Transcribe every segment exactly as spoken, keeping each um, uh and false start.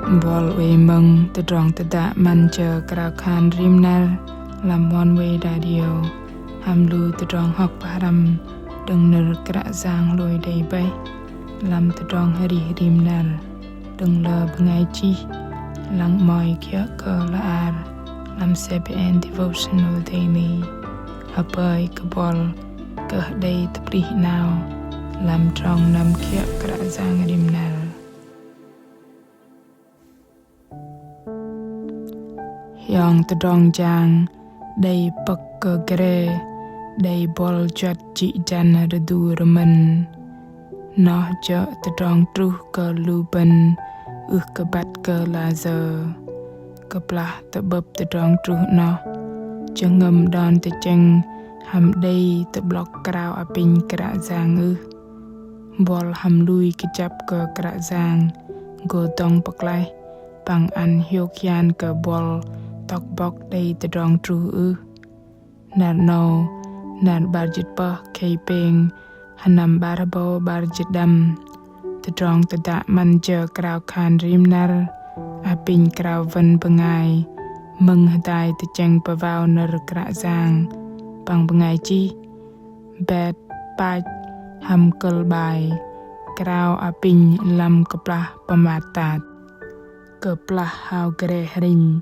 Bol wei mơ̆ng tơdrong tơdă 'Măn jơ krao khan rim năr lăm Oneway Radio, hăm lu tơdrong hŏk pơhrăm đơ̆ng nơ̆r Kră Yang hlôi đei bơih lăm tơdrong arih rim năr đơ̆ng lơ bơngai chih, lăng 'mơ̆i kiơ̆ kơ la ar lăm C B N Devotional Daily. Hơpơi kơ bol kơ đei tơplih 'nao lăm trong năm kiơ̆ Kră Yang rim năr. Hiong tơdrong jang đei pơ̆k kơ gre, đei bol juăt jĭ jăn rơdu rơmơ̆n. Noh jơ̆ tơdrong truh kơ lu bơ̆n ưh kơ băt kơ layơ. Kơplah tơ'bơ̆p tơdrong truh noh, jơhngơ̆m đon tơchĕng hăm đei tơ'blŏk krao apinh Kră Yang ưh? Bol hăm lui kơjăp kơ Kră Yang gô dŏng pơklaih păng ăn hiôk hian kơ bol tŏk bŏk đei tơdrong truh ưh? Năr 'nâu, năr 'bar jĭt pơh khei pêng, sơnăm 'bar hơbâu 'bar jĭt đăm. Tơdrong tơdă 'Măn jơ krao khan rim năr apinh krao wơ̆n bơngai mơ̆ng hơdai tơchĕng pơwao nơ̆r Kră Yang păng bơngai chih, bet pach hăm kơ̆l 'bai krao apinh lăm kơplah pơmat tat. Kơplah hao gre hrĕnh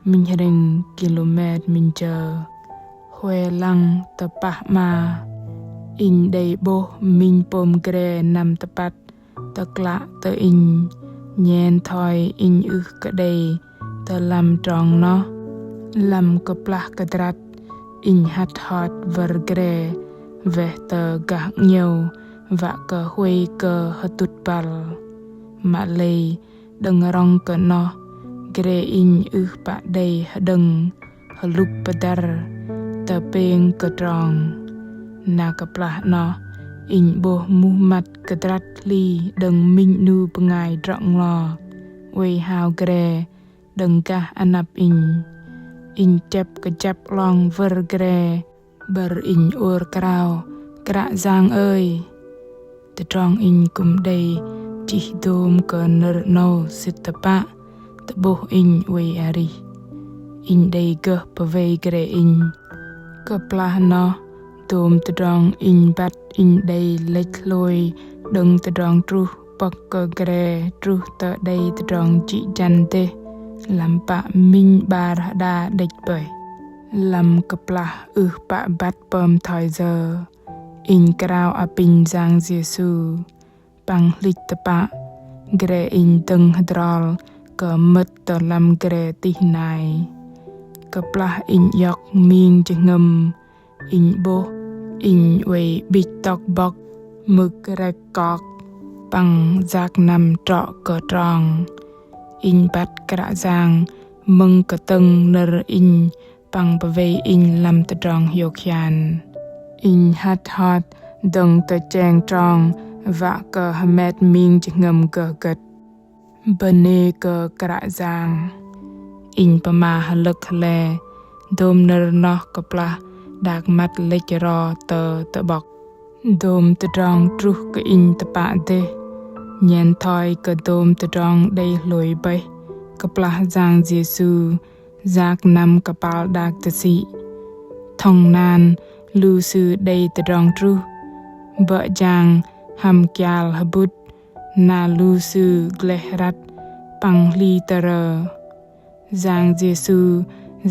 minh hrĕng ki-lô-met minh jơ, hue lăng tơpah 'ma, inh đei 'bôh minh pôm gre năm tơpăt tơklă tơ inh, nhen thoi inh ưh kơ đei tơ lăm trong noh. Lăm kơplah kơdrăt, inh hăt hot wơr gre weh tơ gah 'ngiĕo wă kơ huay kơ hơtŭt băl. Mă lei đơ̆ng rŏng kơ noh, gre inh ưh pă đei hơđơ̆ng hơlŭk pơdăr tơ pêng kơ trong. Na kơplah noh, inh 'bôh muh măt kơdrăt hli đơ̆ng minh 'nu bơngai drŏ nglo oei hao gre đơ̆ng gah anăp inh. Inh chĕp kơjăp 'long wơr gre, 'bơ̆r inh ôr krao: Kră Yang ơi! Tơdrong inh kư̆m đei chih dôm kơ nơ̆r 'nâu sĭt tơpă tơ'bôh inh oei arih. Inh đei gơh pơwei gre inh. Kơplah noh, dôm tơdrong inh băt inh đei lĕch hlôi đơ̆ng tơdrong truh pơ̆k kơ gre truh tơ đei tơdrong jĭ jăn dêh lăm pă minh 'bar hơđa đĕch bơih. Lăm kơplah ưh pă băt pơm thoi yơ, inh krao apinh Yang Yêsu păng hlĭch tơpă, gre inh dơ̆ng hơdrol kơ mơ̆t tơ lăm gre tih nai. Kơplah inh iŏk ming jơhngơ̆m, inh 'bôh inh oei 'bĭch tŏk bŏk mưh rĕk kok păng yak năm trŏ kơ trong. Inh băt Kră Yang mơ̆ng kơtơ̆ng nơ̆r inh păng pơwei inh lăm tơdrong hiôk hian. Inh hăt hot dơ̆ng tơchĕng trong wă kơ hơmet ming jơhngơ̆m gơh gơ̆t. Bơnê kơ Kră Yang. Inh pơma hơlơ̆k hơle dôm nơ̆r noh kơplah đak măt lĕch ro tơ tơ'bŏk. Dôm tơdrong truh kơ inh tơpă dêh, nhen thoi kơ dôm tơdrong đei hlôi bơih kơplah Yang Yêsu yak năm kơpal đak tơsĭ. Thŏng nan lu sư đei tơdrong truh, bơ̆ jang hăm kial hơbŭt, na lu sư gleh răt păng hli tơrơ. Yang Yêsu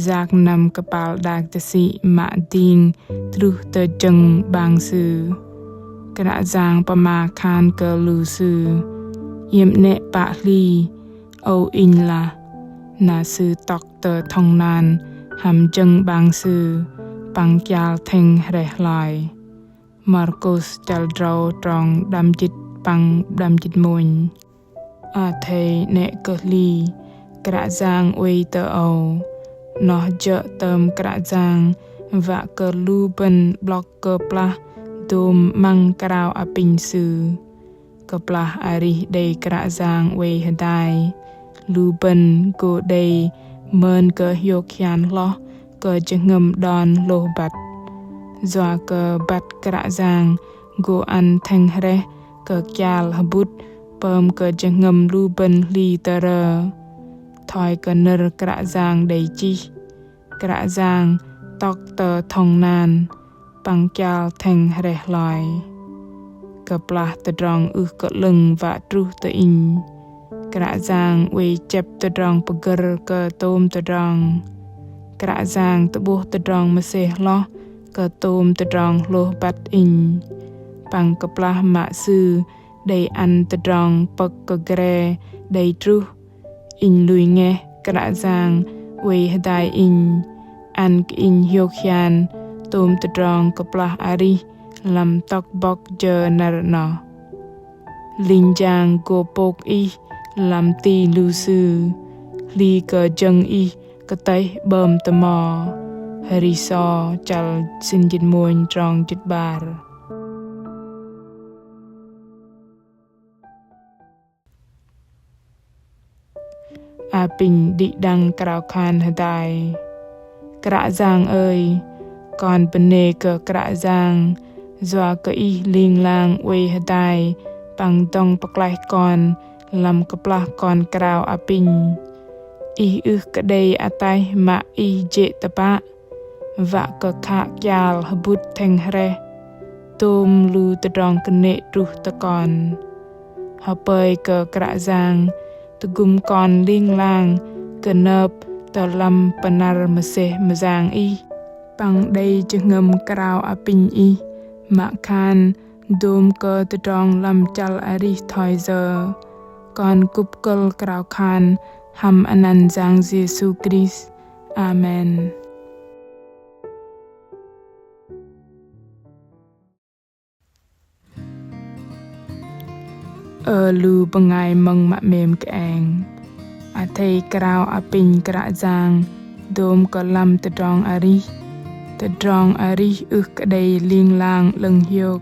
yak năm kơpal đak tơsĭ mă ding truh tơ jơ̆ng 'bang Sư. Kră Yang pơma khan kơ lu sư: Iĕm 'nĕ pă hli, âu Inh lah. Na Sư tŏk tơ thŏng nan hăm jơ̆ng 'bang Sư păng kial thĕng hrĕh hloi. Markôs chăl drâu trong đăm jĭt păng đăm jĭt mônh. Athei 'nĕ kơ hli, Kră Yang oei tơ âu. Noh jơ̆ tơm Kră Yang wă kơ lu bơ̆n 'blŏk kơplah dôm 'măng krao apinh Sư. Kơplah arih đei Kră Yang oei hơdai, lu bơ̆n gô đei mơn kơ hiôk hian hloh kơ jơhngơ̆m đon hlôh băt. Yua kơ băt Kră Yang gô ăn thĕng hrĕh kơ kial hơbŭt pơm kơ jơhngơ̆m lu bơ̆n hli tơrơ. thoi kơ nơ̆r Kră Yang đei chih. Kră Yang tŏk tơ thŏng nan păng kial thĕng hrĕh hloi. Kơplah tơdrong ưh kơ 'lơ̆ng wă truh tơ inh, Kră Yang oei chĕp tơdrong pơgơ̆r kơ tôm tơdrong. Kră Yang tơ'bôh tơdrong mơsêh hloh kơ tôm tơdrong hlôh băt inh. Păng kơplah mă Sư đei ăn tơdrong pơ̆k kơ gre đei truh, inh lui ngeh Kră Yang oei hơdai inh, ăn kơ inh hiôk hian tôm tơdrong kơplah arih lăm tŏk bŏk jơ năr 'noh. Linh jang gô pôk ih lăm ti lu sư, hli kơ jơ̆ng ih kơtơih 'bơm tơmo. Hơri sô chăl sĭn jĭt mônh trong jĭt 'bar. Apinh đĭ đăng krao khan hơdai. Kră Yang ơi, kon bơnê kơ Kră Yang, yua kơ Ih ling lang oei hơdai păng dŏng pơklaih kon lăm kơplah kon krao apinh. Ih ưh kơ đei ataih mă Ih jê̆ tơpă, wă kơ khă kial hơbŭt thĕng hrĕh, tôm lu tơdrong kơnê̆ truh tơ kon. Hơpơi kơ Kră Yang tơgŭm kon ling lang kơnơ̆p tơ lăm pơnăr mơsêh mơyang Ih, păng đei jơhngơ̆m krao apinh Ih, mă khan dôm kơ tơdrong lăm chăl arih thoi yơ. Kon kŭp kơ̆l krao khan hăm anăn Yang Yêsu Krist. Amen. Ơ lu bơngai mơ̆ng mă 'mêm kơeng. Athei krao apinh Kră Yang dôm kơ lăm tơdrong arih. Tơdrong arih ưh kơ đei ling lang 'lơ̆ng hiôk,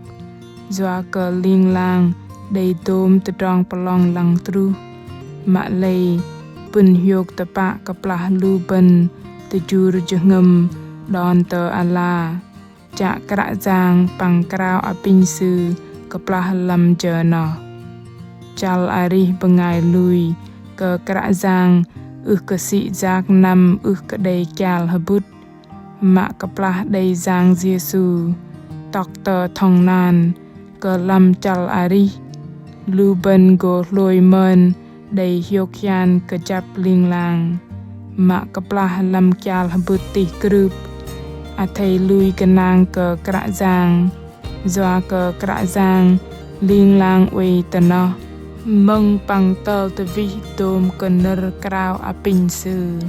yua kơ ling lang đei dôm tơdrong pơlong lăng truh. Mă lei pŭn hiôk tơpă kơplah lu bơ̆n tơjur jơhngơ̆m đon tơ ala, chă Kră Yang păng krao apinh Sư kơplah lăm jơ noh. Chăl arih bơngai lui kơ Kră Yang ưh kơ sĭ yak năm ưh kơ đei kial hơbŭt, mă kơplah đei Yang Yêsu tŏk tơ thŏng nan kơ lăm chăl arih, lu bơ̆n gô hlôi mơn đei hiôk hian kơjăp ling lang, mă kơplah lăm kial hơbŭt tih krưp. Athei lui gơnang kơ Kră Yang, yua kơ Kră Yang ling lang oei tơ noh, mơ̆ng păng tơl tơwih dôm kơ nơ̆r krao apinh Sư.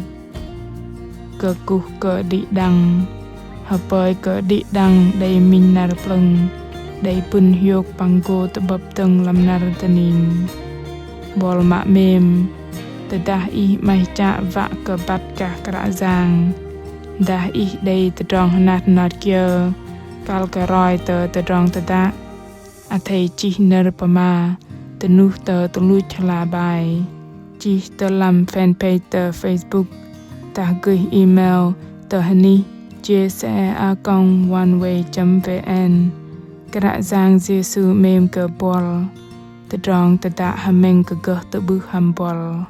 Kơkuh kơ đĭ đăng. Hơpơi kơ đĭ đăng đei minh năr plơ̆ng, đei pŭn hiôk păng gô tơ'bơ̆p dơ̆ng lăm năr dơning. Buăl mă 'mêm, tơdah ih 'maih chă wă kơ băt gah Kră Yang, dah ih đei tơdrong hơnat hơnot kiơ, kăl kơ roi tơ tơdrong tơdă, athei chih nơ̆r pơma tơnuh tơ tơluch hla bai, chih tơ lăm fanpage tơ Facebook, dah gơih email tơ hơnih J C A a còng oneway chấm V N. Kră Yang Yêsu 'mêm kơ buăl. Tơdrong tơdă hơmĕng kơ gơh tơ'bưh hăm buăl.